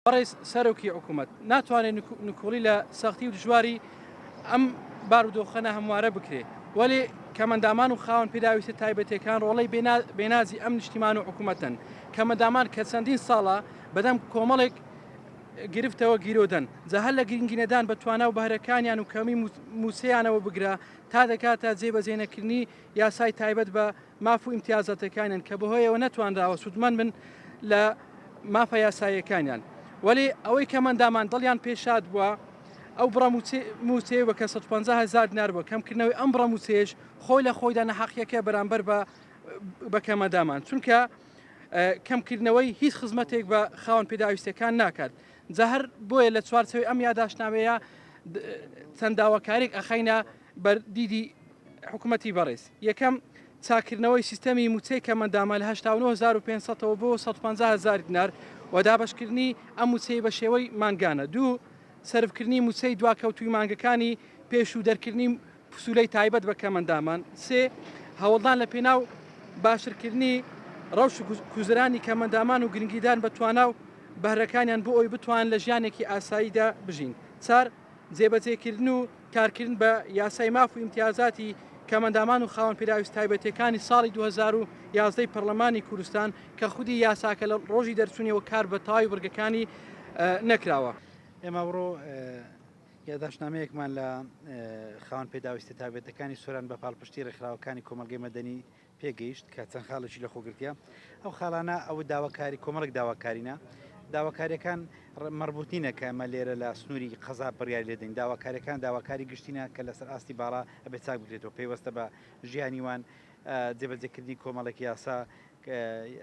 بەڕێز سەرۆکی حکوومەت، ناتوانێ نکوڵی لە سەختی و دژواری ئەم بارودۆخە ناهەموارە بکرێ، وەلێ کەمەندامان و خاوەن پێداویستە تایبەتیەکان ڕۆڵەی بێنازی ئەم نیشتیمان و حکوومەتەن. کەمەندامان کە چەندین ساڵە بەدەم کۆمەڵێک گرفتەوە گیرۆدەن، جا هەر لە گرنگینەدان بە توانا و بەهرەکانیان و کەمی مووچەیانەوە بگرە تا دەکاتە جێبەجێنەکردنی یاسای تایبەت بە ماف و ئیمتیازاتەکانیان کە بەهۆیەوە نەتوانراوە سوودمەند بن لە مافە یاساییەکانیان. وەلێ ئەوەی کەمئەندامان دڵیان پێ شاد بووە ئەو بڕە مووچەیە بووە کە 150 هەزار دینار بووە، کەمکردنەوەی ئەم بڕە مووچەیەش خۆی لە خۆیدا نەحەقییەکە بەرامبەر بە بە کەمئەندامان، چونکە کەمکردنەوەی هیچ خزمەتێک بە خاوەن پێداویستیەکان ناکات. جا هەر بۆیە لە چوارچێوەی ئەم یاداشتنامەیە چەند داواکاریەک ئەخەینە بەر دیدی حکومەتی بەڕێز. یەکەم، چاککردنەوەی سیستەمی مووچەی کەمئەندامە لە 89 500 ەوە بۆ 150 هەزار دینار و دابەشکردنی ئەم مووچەی بە شێوەی مانگانە. دوو، سەرفکردنی مووچەی دواکەوتووی مانگەکانی پێشوو و دەرکردنی پسوولەی تایبەت بە کەمئەندامان. سێ، هەوڵدان لە پێناو باشترکردنی ڕەوش و گوزەرانی کەمئەندامان و گرنگیدان بە توانا و بەهرەکانیان بۆ ئەوەی بتوانن لە ژیانێکی ئاساییدا بژین. چار، جێبەجێکردن و کارکردن بە یاسای ماف و ئیمتیازاتی کەمئەندامان و خاوەن پێداویست تایبەتیەکانی ساڵی 2011 ی پەرلەمانی کوردستان کە خودی یاساکە لە ڕۆژی دەرچوونیەوە کار بە تەواوی بڕگەکانی نەکراوە. ئێمە ئەوڕۆ یاداشتنامەیەکمان لە خاوەن پێداویستە تایبەتەکانی سۆران بە پاڵپشتی ڕێکخراوەکانی کۆمەڵگەی مەدەنی پێگەیشت کە چەند خاڵێکی لەخۆ گرتیە ئەو خاڵانە ئەوە داواکاری کۆمەڵێک داواکارینە داواکاریەکان مەربوط نینە کە ئەمە لێرە لە سنووری قەزا بڕیاری لێدەین داواکاریەکان داواکاری گشتینە کە لەسەر ئاستی باڵا ئەبێت چاک بکرێتەوە پەیوەستە بە ژیانی وان جێبەجێکردنی کۆمەڵێک یاسا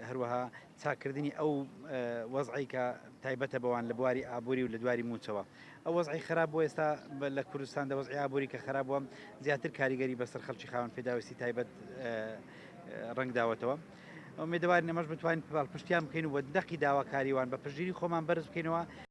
هەروەها چاککردنی ئەو وەزعی کە تایبەتە بەوان لە بواری ئابووری و لە دواری موچەوە ئەو وەزعی خراپ بۆ ئێستا لە کوردستاندا وەزعی ئابووری کە خراپ بووە زیاتر کاریگەری بەسەر خەڵکی خاوەن پێداویستی تایبەت ڕەنگ داوەتەوە. ئومێدەوارین ئەمەش بتوانین پاڵپشتیان بکەین و بە دەقی داواکاریوان بە پشتگیری خۆمان بەرز بکەینەوە.